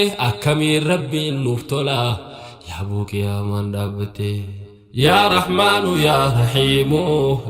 Akkamiin Rabbiin nuuf tola yaaboo qiyaamaan dhaabbatte. Yaa Rahmaanu yaa Rahiimu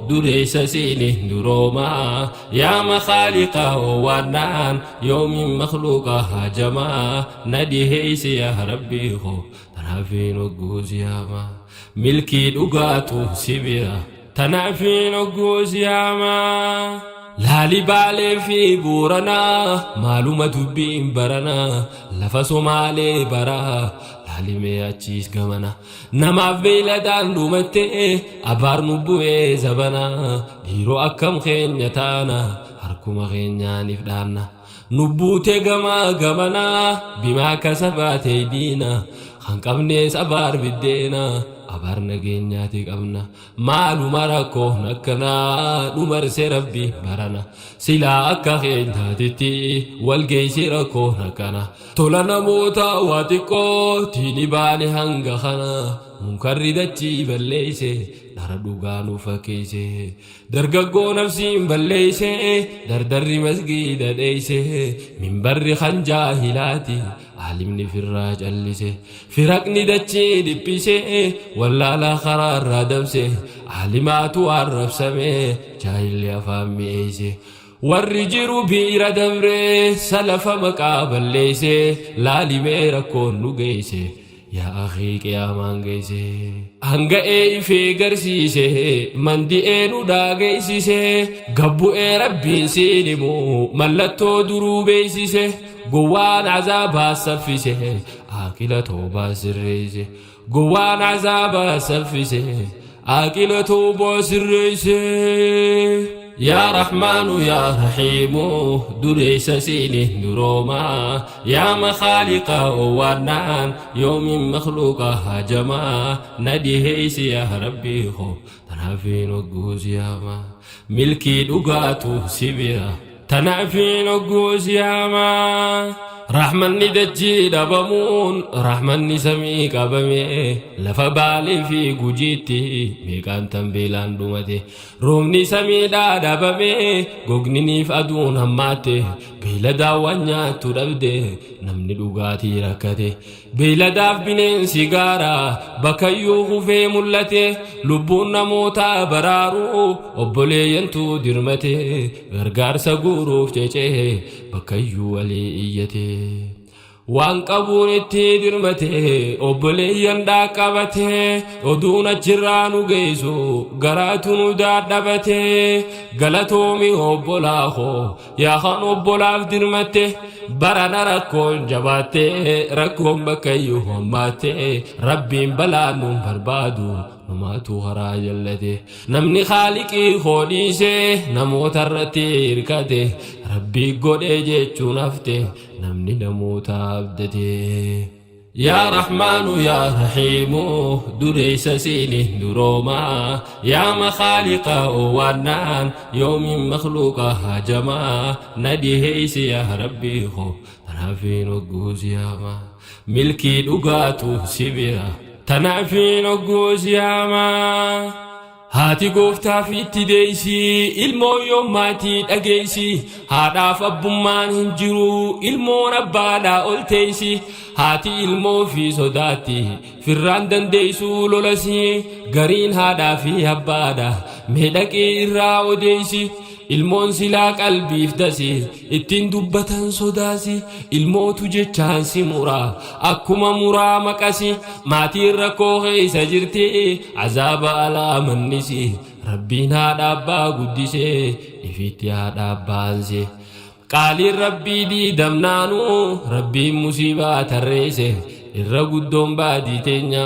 dureessa siini duroomaa yaa makaaliqa waannaan yoomiin makluuqa hajamaa na dhiheeysi yaa Rabbii koo tanaafiin hogguu siyaamaa milkii dhugaatu si bira tanaafiin hogguu siyaamaa. Laali Baalee fi Booranaa maaluma dubbiin baranaa lafa Somaalee baraa laalimee achiis gamana namaaf beeyladaan dhumatte abaar nu bu'ee zabanaa dhiiroo akkam keenya taana harkuma keenyaaniif dhaanna nu buute gamaa gamanaa bimaa kasabaatee diina kan qabnees abaar biddeena abaar nageenyaati qabna. Maaluma rakkoon akkanaa nu marse Rabbi barana silaa akka keenyaatitti wal geessi rakkoon akkana tola namoota waa xiqqoo tiini baane hanga kana munkarri dachii balleeyse dhara dhugaa nu fakkeeyse dargaggoo nafsiin balleeyse dardarri masgiida dheeyse minbarri kan jaahilaati Aalimni firraa callise, firaqni dachii dhiphise, wallaalaa karaarraa dabse, aalimaatu arrabsame, jaahilli afaan mi'eeyse. Warri jiru biira dabre, salafa maqaa balleeyse, laalimee rakkoon nu geeyse. Yaa akhii qiyaamaan geeyse. Hanga'ee ifee garsiise, mandi'ee nu dhaageessise, gabbu'ee rabbiin siin himu, mallattoo duruu beeksise. Gowwaan azaabaa saffise, aaqila toobaa sirreesse. Gowwaan azaabaa saffise, aaqila toobaa sirreesse. Yaa Rahmaanu yaa Rahiimu dureessa siini duroomaa yaa makaaliqa waannaan yoomiin makluuqa hajamaa na dhiheeysi yaa Rabbii koo tanaafiin hogguu siyaamaa milkii dhugaatu si bira Tanaafiin hogguu siyaamaa Rahmanni dachii dhabamuun rahmanni samii qabame lafa Baalee fi Gujiitti meeqaan tan beelaan dhumate roobni samiidhaa dhabame gogniniif aduun hammaatte beeyladaan waan nyaattu dhabde namni dhugaatii rakkate Beeyladaaf bineensi gaara bakkayyuu kufee mul'ate lubbuun namootaa baraaruu obboleeyyantu dirmate gargaarsa guuruuf cecee bakkayyuu walii iyyate. Waan qabuun itti dirmate obboleeyyan dhaqqabate oduun achirraa nu geessu garaatu nu dadhabate galatoomi obbolaa koo Yaa kan obbolaaf dirmatte barana rakkoon jabaatte rakkoon bakkayyuu hammaatte rabbiin balaa nuun barbaadu numaatu karaa jallate namni haaliqii koo dhiise namoota irratti hirkate rabbii godhee jechuun hafte namni namoota abdate. Yaa Rahmaanu yaa Rahiimu dureessa siini duroomaa yaa makaaliqa waannaan yoomiin makluuqa hajamaa na dhiheeysi yaa Rabbii koo tanaafiin hogguu siyaamaa milkii dhugaatu si bira tanaafiin hogguu siyaamaa. Haati gooftaaf itti deeysi, ilmoon yoom maatii dhageeysi, haadhaaf abbummaan hin jiru, ilmoon abbaadhaa ol teeysi, haati ilmoo fi sodaatti, firraan dandeeysuu lolasi, gariin haadhaa fi abbaadha, mee dhaqii irraa odeeysi, ilmoon silaa qalbiif dasi, ittiin dubbatan sodaasi, ilmootu jechaan si mura, akkuma muraa maqasi, maatiin rakkoo keessa jirti, azaaba alaa mannisi, rabbiin haadha abbaa guddise, ifitti haadha abbaanse. Qaaliin rabbii diidamnaanu, rabbiin musiibaa tarreesse, irra guddoon baadii teenya,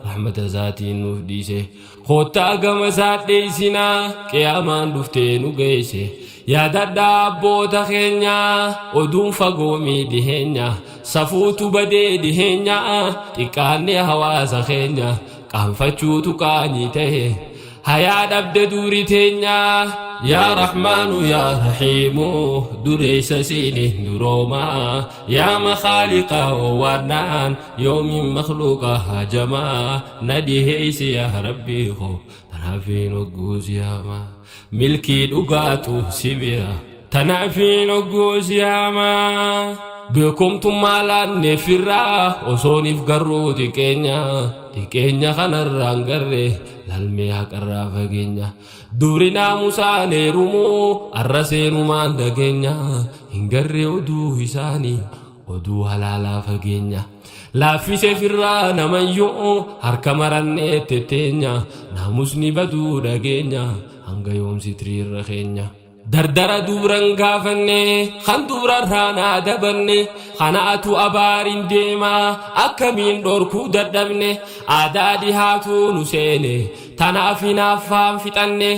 rahmata isaatiin nuuf dhiise. Koottaa gama isaa dheeysinaa qiyaamaan dhuftee nu geesse. Yaadadhaa abboota keenya oduun fagoomii dhiheenya safuutu badee dhiheenya xiqqaanni hawaasa keenya qaanfachuutu qaanii ta'e hayaa dhabde duuri teenya. Yaa Rahmaanu yaa Rahiimu dureessa siini duroomaa yaa makaaliqa waannaan yoomiin makluuqa hajamaa na dhiheeysi yaa Rabbii koo tanaafiin hogguu siyaamaa milkii dhugaatu si bira tanaafiin hogguu siyaamaa. Beekumtummaa laanneefirraa osooniif garruu xiqqeenya xiqqeenya kanarraan garre lalmee haqarraa fageenya. Dubri naamusaan heerumuu arra seenumaan dhageenya hin garree oduu isaanii oduu halaalaa fageenya. Laaffisee firraa namayyuu harka marannee tetteenya naamusni baduu dhageenya hanga yoomsi tiriirra keenya. Dardara dubran gaafanne kan dubrarraa naa dabanne kanaatu abaariin deemaa akkamiin dhorkuu dadhabne aadaa dhihaatu nu seene tanaaf hinaaffaan fixanne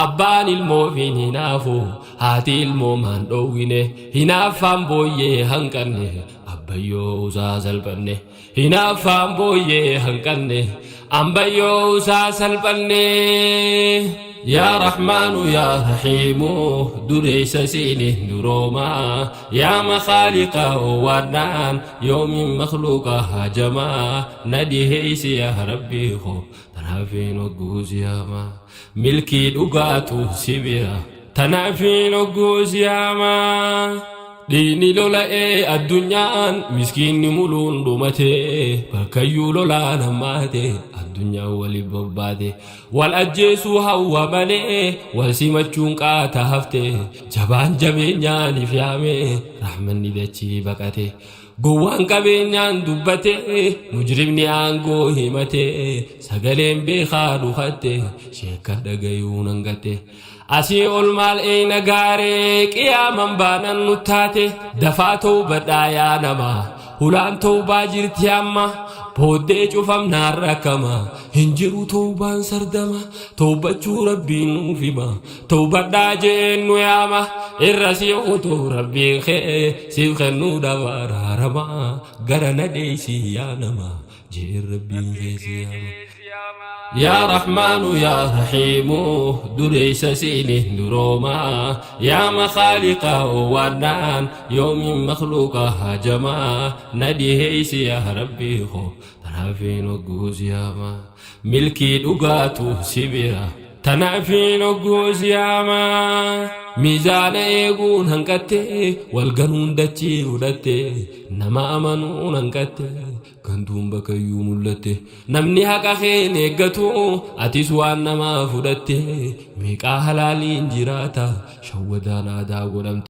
abbaan ilmoofiin hinaafu haati ilmoo maan dhoowwine hinaaffaan booyyee hanqanne abbayyoo usaa salphanne hinaaffaan booyyee hanqanne ambayyoo usaa salphanne. Yaa Rahmaanu yaa Rahiimu dureessa siini duroomaa yaa makhaaliqa waadhaan yoomiin makhluuqa hajamaa na dhiheeysi yaa Rabbii koo tanaafiin hogguu siyaamaa milkii dhugaatu si bira tanaafiin hogguu siyaamaa. Dhiini lola'ee addunyaan miskiinni muluun dhumate bakkayyuu lolaan hammaate addunyaan waliin bobbaate wal ajjeesuu hawwa malee wal simachuun qaata hafte jabaan jabeenyaan if yaame rahmanni dachii baqate gowwaan qabeenyaan dubbate mujrimni aangoo himate sagaleen beekaa dhukatte sheekkan dhagayuu nangatte. Asii ol maal eeyna gaaree qiyaaman baanan nu taate dafaa tawbadhaa yaa nama hulaan tawbaa jirti amma booddee cufamnaan rakkama hin jiru tawbaan sardama tawbachuu rabbiin nuuf hima tawbadhaa jeen nu yaama irra si kutuu rabbiin kee siif kennuu dhaba araarama gara na dheeysi yaa nama jeen rabbiin kee si yaama. Yaa Rahmaanu yaa Rahiimu dureessa siini duroomaa yaa makhaaliqa waadhaan yoomiin makhluuqa hajamaa na dhiheeysi yaa Rabbii koo tanaafiin hogguu siyaamaa milkii dhugaatu si bira tanaafiin hogguu siyaamaa. Miizaana eeguun hanqatte wal ganuun dachii fudhatte nama amanuun hanqatte gantuun bakkayyuu mul'atte namni haqa keen eeggatu atis waan namaa fudhatte meeqaa halaaliin jiraata shawwadaan aadaa godhamte.